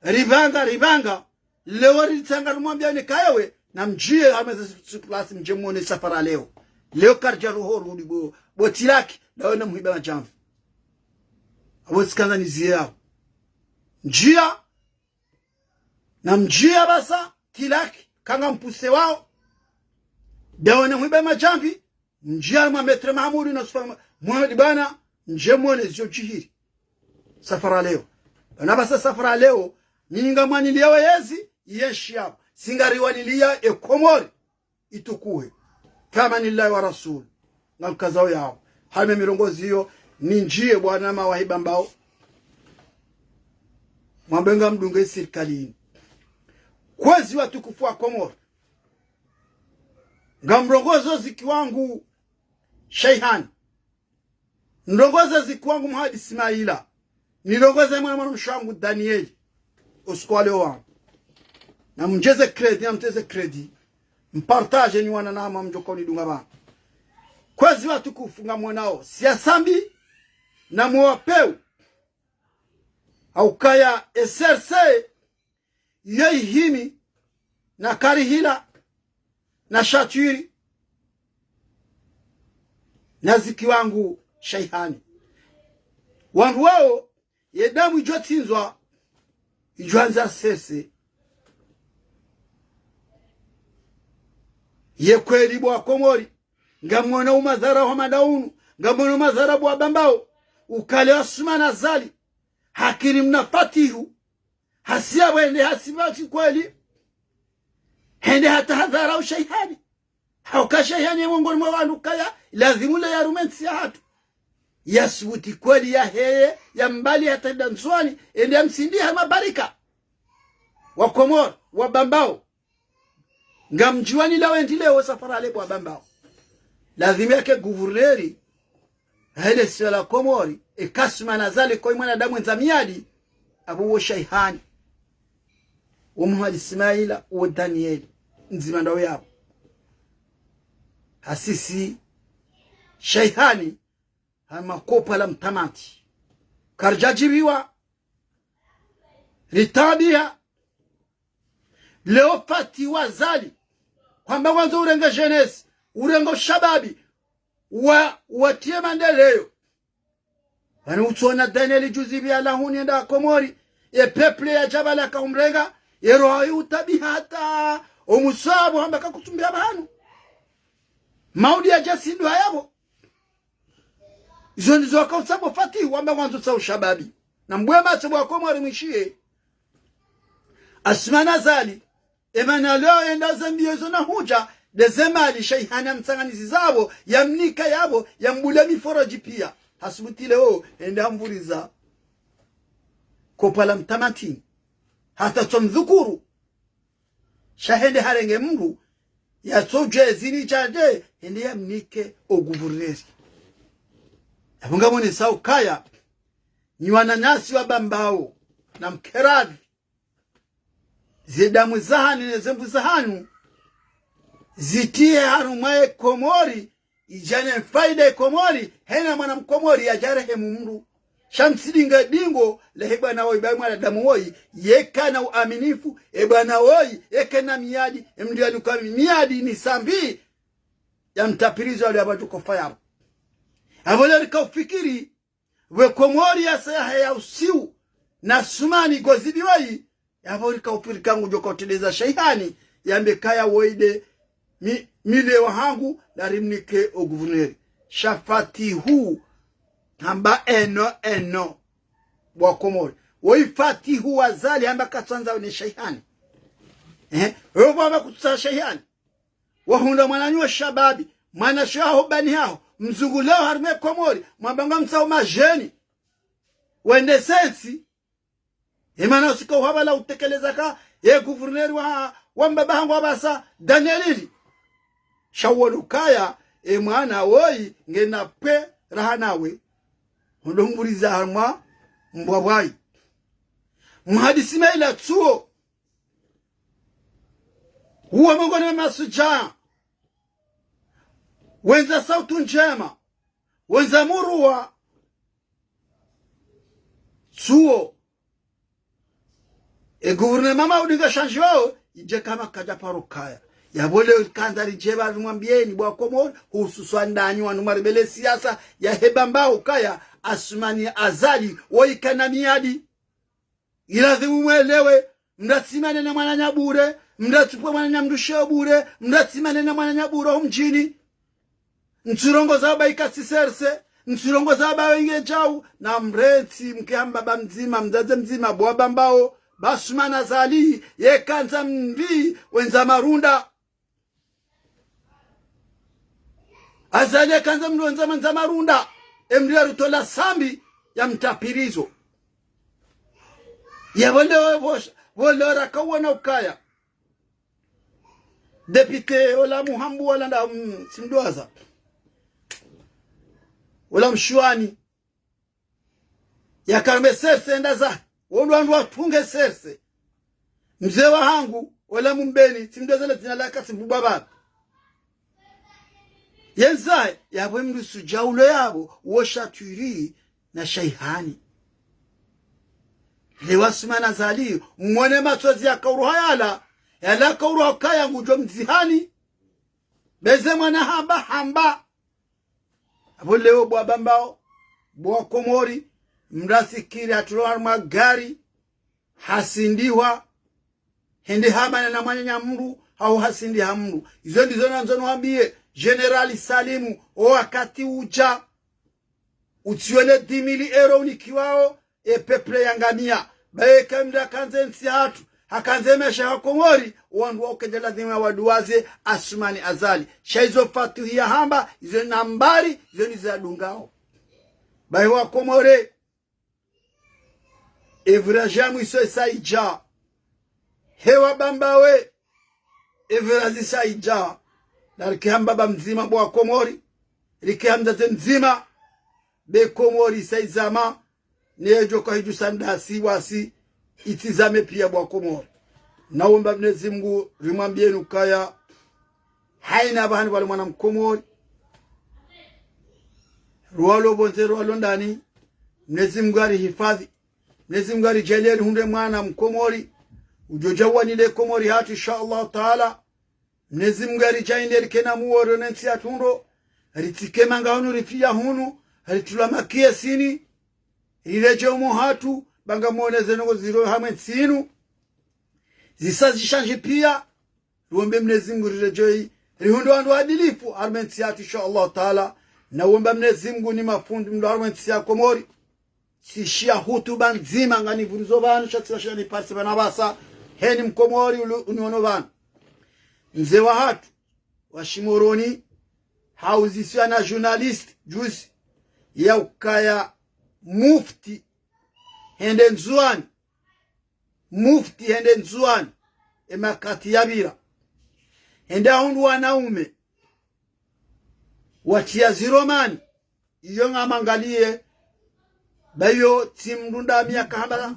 ripvanga, ripvanga, leo ritsanga rimwambiyani ka yewe, namdjiye hameza sur place mdje mwone safara leo. Leo karidja roho rudi bo, bo Tilaki, dawe na mwiba madjamvi. Apvo tsikandza niziye yapvo. Ndjiya, namdjiye apvasa, Tilaki, ka ngampusewao. Dawe na mwiba madjamvi, ndjiya mwa Maître Mahamudu na Sufa Mhadi bwana, mdje mwone zio djihiri. Safara leo. Bwana apvasa safara leo, nyinyi ngamwaniliya weyezi, yenshi yapvo. Si ngariwaniliya e Komori. itukuhe. Fi amanillahi wa rasul. Ngamkazao yao. Hame mirongozi iyo, nindjiye bwana mawahiba mbao. Mwambe ngamdunge sirikalini. Kwezi watukufu wa Komori. Ngamrongozo ziki wangu Sheihani. Nirongoze ziki wangu Mhadi Ismaila. Nirongoze mwana mwana mshe wangu Danieli. Usiku wa leo wangu. Namdjeze crédit, namteze crédit. Mpartage nyi wananama mdjoko nidunga pvanu. Kwezi watukufu ngamwonao. Siasa mbi na mwapeu. Haukaya S R C yo ihimi na Karihila na Shatwiri na ziki wangu Sheihani. Wandru wao ye damu idjo tsindzwa idjo andza sese. Ye kweli bo wa Komori. Ngamwona umadhara wa madaunu. Ngamwona umadhara bo wa Bambao. Ukaya Assoumani Azali hakiri mna Fatihu. Hasiya wende hasiba tsi kweli. Hende hata hadharau Sheihani. Hauka Sheihani ye mwongoni mwa wandru kaya lazimu le yarume ntsi yahatru. Yasubuti kweli yaheye, yambali hata nda Ndzuwani, ende yamsindi ha mabarika. Wa Komori, wa Bambao. Ngamdjuwani la wendi leo safari ale bo wa Bambao. Lazimu yake guvurneri, hele siwa la Komori, eka Assoumani Azali ko mwanadamu ndza miadi, apvo wo Sheihani, wo Mhadi Ismaila, wo Danieli, ndzima ndawo yapvo. Hasisi, Sheihani, hama kopwa la mtamati. Karidjadjibiwa, ritaabiha, leo Fatihu Azali, hamba ngwandzo urenge jeunesse, urenge ushababi, wa, watriye mandeleyo. Pvanu utsona Danieli juzi pvia lahuni enda Komori, ye peuple ya djabala kaumrenga, ye roho yi utabiha hata, omuswabo hamba kakutumbia pvanu. Maudi yadja sindwa yapvo. Izo ndizo wakautsambo Fatihu wamba ngwandzo tsa ushababi. Nambuwe matso bo wa Komori mwishiye. Assoumani Azali, emana leo yenda zambia izo na hudja, ndeze mali Sheihani yamtsanganyizi zapvo, yamnika yapvo, yambule miforodji pia. Hasubuti leo, hende hamvuriza kopwa la mtamati. Hata tsomdhukuru. Sha hende harenge mndru, yatsodjwe zini tshade, hende yamnike o guvurneri. Yapvo ngamwonesa ukaya, nyi wananyasi wa Bambao, namkeradhi. Ze damu zahanu ne ze nvuu zahanu, zitriye harumwa ye Komori, idjane faida ye Komori, hena mwana mkomori yadjarehemu mndru. Sha mtsidinga dingo, lehe bwana woyi, bayi mwanadamu woyi, yekana uaminifu, e bwana woyi, yekana miadi, e mndru yaluka miadi ni sambi, yamtapirizo yale yapvo tukofa yapvo. Apvo le rika ufikiri, we Komori yasa yaheya usiu, na Assoumani gozibi woyi, yapvo rika ufikiri ka ngudjo kautedeza Sheihani, yambe kaya woyi nde mi, mile wahangu, narimnike o guvurneri. Sha Fatihu, hamba eno, eno. Bo wa Komori. Woyi Fatihu Azali hamba katsandza wone Sheihani. Eh, wewe hamba kutsa Sheihani. Wahundra mwananyu wa shababi, mwana shaho bani haho, mzungu leo harumwa ye Komori, mwamba ngamtsaho madjeni. Wende sentsi, emana usika uhaba la utekeleza ka, ye guvurneri wa, wa mbaba hangu apvasa, Danieli li. Sha uwo lukaya, e mwana woyi, ngena pve raha nawe. Hondo mvuriza harumwa mbwa bwayi. Mhadi Ismaila tsuo. Uwo mongoni mwa masudjaa. Wendza sautu ndjema. Wendza muruwa. Tsuo. E guvurnema maudi ngashandjiwao, idje kama kadja paro kaya. Yapvo leo kandza ridje pvanu rimwambiyeni bo wa Komori, hususwani ndanyi wanu maribele siasa yahe Bambao ukaya, Assoumani Azali, woyi kana miadi. Ilazimu mwelewe, mndru tsi manena mwananya bure, mndru tsipve mwananya mndru sheo bure, mndru tsi manena mwananya bure ho mdjini. Ntsirongoza bayi ka tsi serse, ntsirongoza bayi nge djau, na mrentsi mke hamba ba mdzima, mdzadze mdzima, bo wa Bambao, ba Assoumani Azali, yekandza mbi, wendza marunda. Azali yakandza mndru wandza mandza marunda, emndru yarutola sambi ya mtrapirizo. Ya pvo leo pvo, pvo leo rakawona ukaya. Député ola Muhambu wala nda, mm, tsimdwaza. Ola Mshuani. Yakarme serse ndaza. Wondru wandru watunge serse. Mze wahangu, ola Mumbeni, tsimdwaza le dzina laka tsimvubwa pvapvi. Yendza, ya pvo mndru sudja ulo ya pvo, wo sha Twiri na sha Ihani. Lewo Asumani Azali, mwone matsozi yakauruha yala, yala kauruha kaya ngudjo mdzihani. Beze mwana hamba, hamba. Apvo leo bo wabambao, bo Wakomori, mndru asikiri hatulwa harumwa gari, hasindihwa, hende hamana na mwananya mndru, hau hasindiha mndru. Izo ndizo nandzo niwambiye, Général Salimu, o wakati udja, utsione dix mille euros unikiwao, e peuple yangamiya. Baye kamndru hakandze ntsi hatru, hakandze maesha ya Komori, wandru wa ukedja ladhima waduwaze Asumani Azali. Sha izo Fatuhi yahamba, izo nambari, izo ndizo yadungao. Baye Wakomori, evura dja mwiso isa idja. He wabambawe, evura zisa idja. Narike hamba ba mdzima bo Wakomori, rike hamdzadze mdzima, be Komori isa izama, nedjo kahidju sandasi wasi, itsi zame piya bo Wakomori. Naomba Mnyezi Mngu rimwambiyeni ukaya, haina pvahanu pvale mwana Mkomori. Rwalo pvondze, rwalo ndani, Mnyezi Mngu arihifadhi. Mnyezi Mngu aridjaanliye rihundre mwana Mkomori, udjo dja wanile Komori hatru, insha Allah Taala. Mnyezi Mngu aridjaanliye rike na muworo ne ntsi yatru ndro, ritsike manga hunu rifiya hunu, ritulwa makiyesini, riredjee umo hatru, ba ngamwone ze ndrongoo ziro hamwe ntsi inu. Zisa zishandji piya, riombe Mnyezi Mngu riredjei, rihundre wandru waadilifu harumwa entsi yatru, insha Allah Taala. Naomba Mnyezi Mngu ni mafundi mlo harumwa entsi ya Komori. Tsishiya hutuba ndzima nganivurizo pvanu, sha tsila shani parsi pvanu pvasa, heni Mkomori ulu-, uniono pvanu. Mze wahatru, wa Shimoroni, hauzisiwa na journaliste, juzi, ya ukaya mufti, hende Ndzuwani, mufti hende Ndzuwani, emakati yapvira. Hende ahundru wanaume, watriya ziromani, iyo ngamangaliye, bayo tsi mndru ndami yakahamba,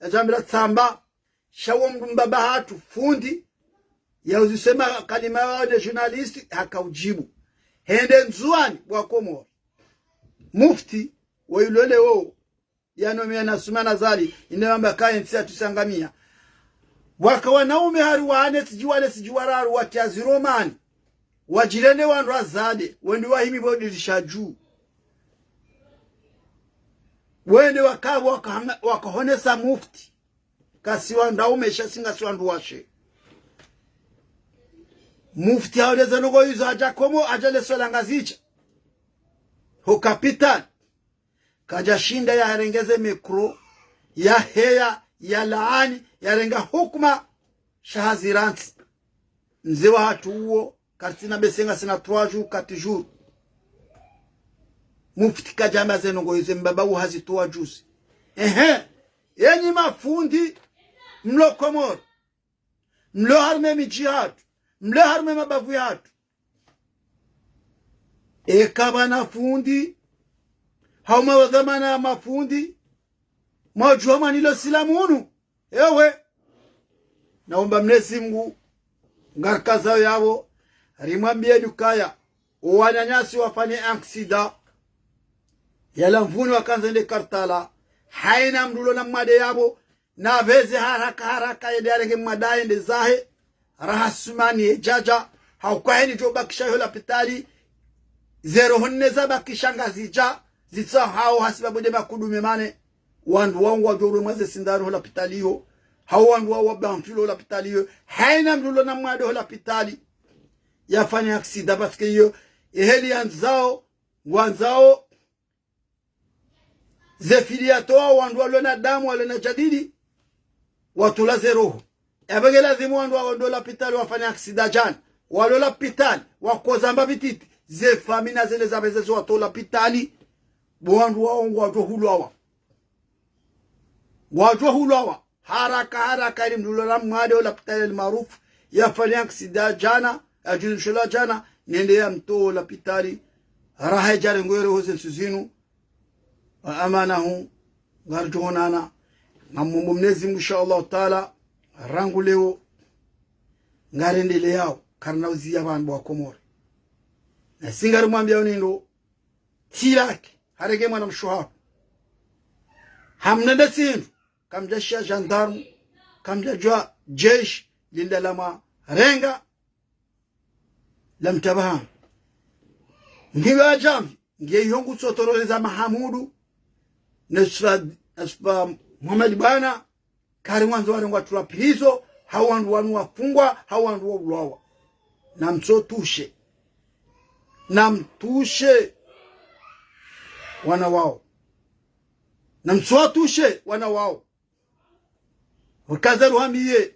yadjambira tsamba, sha wo mndru mbaba hatru fundi, yauziswa emakalima yawo ne journaliste, haka udjibu. Hende Ndzuwani, bo Wakomori. Mufti, wo ilole wo, yanomewa na Asumani Azali, ine wamba kaye ntsi yatru isangamiya. Waka wanaume hari wane tsidji wane tsidji wararu watriya ziromani. Wadjirende wandru wazade, wende wahimi pvo dirisha dju. Wende wakapvo wakahanga-, wakahonesa mufti. Kasi wandru waume sha si ngasi wandru washe. Mufti hauleza ndrongoo izo hadja Komo, hadja lesola Ngazidja. Ho capitale. Kadjashinda yarenge ze micro, yaheya, yalaani, yarenga hukuma, sha hazirantsi. Mze wahatru uwo, karitsina bese ngasina trois jours, quatre jours. Mufti kadjamba ze ndrongoo izo, mbaba uwo hazitowa juzi. Ehe, enyi mafundi, mlo Komori. Mlo harumwa emidji yahatru, mlo harumwa emabavu yahatru. Eka pvwana fundi, hau mawadhwamana ya mafundi, mwadjuwa mwanilo silamu unu. Ewe, naomba Mnyezi Mngu, ngarikazao yapvo, rimwambiyeni ukaya, owananyasi wafanya aksida, yala mvuni wakandza wende Kartala, haina mndru ulo na mwade yapvo, napveze haraka haraka yende yarenge mwade yende zahe, raha Asumani yedjadja, hauka heni djo bakisha iho lapitali, ze roho nne zabakisha Ngazidja, zitsahao hasibabu nde makudume mane, wandru wao ngwadjo uremwa ze sindano ho lapitali iyo, hau wandru wao wabamfilo ho lapitali iyo, haina mndru ulo na mwade ho lapitali, yafanya aksida, parce que iyo, eheli yandzao, ngwandzao, ze fili yatowa wandru walo na damu, walo na djadidi, watola ze roho. Yapvo nge lazimu wandru wao ndo lapitali wafanya aksida djana. Walo lapitali, wakoza mba pititi. ze famiyi na zende zapveze zo watowa lapitali, bo wandru wawo ngwadjo hulwawa. Ngwadjo hulwawa. Haraka, haraka, ili mndru ulo na mwade ho lapitali El Maarouf, yafanya aksida djana, ya djuni mshola djana, nende yamtowe lapitali, raha idjale ngwere ho ze ntsu zinu, wa amanahu, ngaridjo onana. Ngamumomba Mnyezi Mungu, insha Allahu Taala, rangu leo, ngarendeleyao, karina uziya pvanu bo wa Komori. Na si ngarimwambiyao ni ndo, tsi lake, harenge mwana mshe wahatru. Hamnende tsindru, kamdjashiya gendarme, kamdjadjuwa jeshi, linda la mwarenga, la mtabahani. Ngiyo adjamvi, ngiyo iho ngutsotoroleza Mahamudu, na Sufa, na Sufa Muhammad bwana, kari wandzo warengwa tulwa prison, hau wandru wanu wafungwa, hau wandru waulwawa. Namtsotushe. Namtushe wana wawo. Namtsowatushe wana wawo. Wakaza ruhamiye.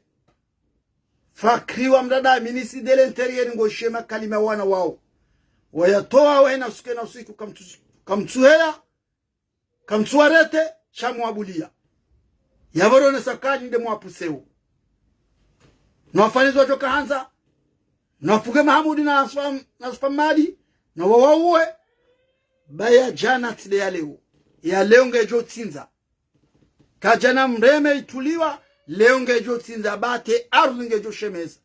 Fakri wa mdada, ministre de l'Intérieur, ngoshe makalima wana wawo. Wayatowa wena suke na usiku kamtsu-, kamtsuhela, kamtsuwarete, sha mwabuliya. Yapvo ronesa kali nde mwapuseo. Nwafanyizo djo kahandza, nwafuge Mahamudu na Sufa, na Sufa Madi, na wawauwe, ba ya djana tsi nde ya leo. Ya leo ngedjo tsindza. Ka djana mreme ituliwa, leo ngedjo tsindza bate, ardhwi ngedjo shemeza.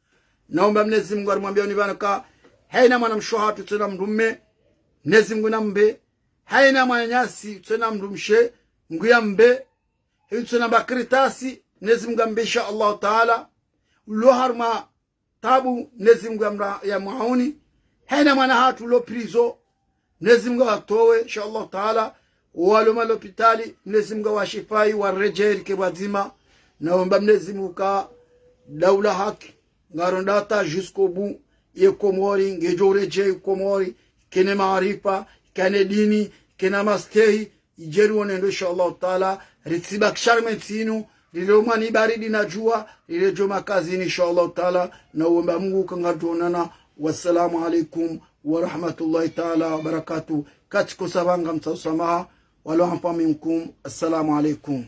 Naomba Mnyezi Mungu arimwambiyao ni pvanu ka, hayina mwana mshe wahatru tsena mndru mme, Mnyezi Mungu namumbe, hayina mwananyasi tsena mndru mshe, Mungu yamumbe, hayina tsena mba karatasi, Mnyezi Mungu amumbe, insha Allahu Taala, ulo harumwa tabu, Mnyezi Mungu yamra-, yamwauni. Hayina mwana hatru ulo prison, Mnyezi Mungu awatowe, insha Allahu Taala. Walo malopitali, Mnyezi Mungu awashifai, waredjeyi ke pvwadzima. Naomba Mnyezi Mungu ka daula haki, ngaronda hata jusqu'au bout, ye Komori, ngedjo uredjeyi Komori, kene maarifa, kene dini, kena mastehi, idjeri wonendo, insha Allahu Taala, ritsibakisha harumwa entsi inu, rire umwani baridi na djuwa, rire djo makazini, insha Allahu Taala, na uomba Mungu ka ngaridjo onana. Wassalamu alaikum wa rahmatullahi taala wa barakatuh. Katsi kosa pvanga mtsaho swamaha, walo ampa minkum, assalamu alaikum.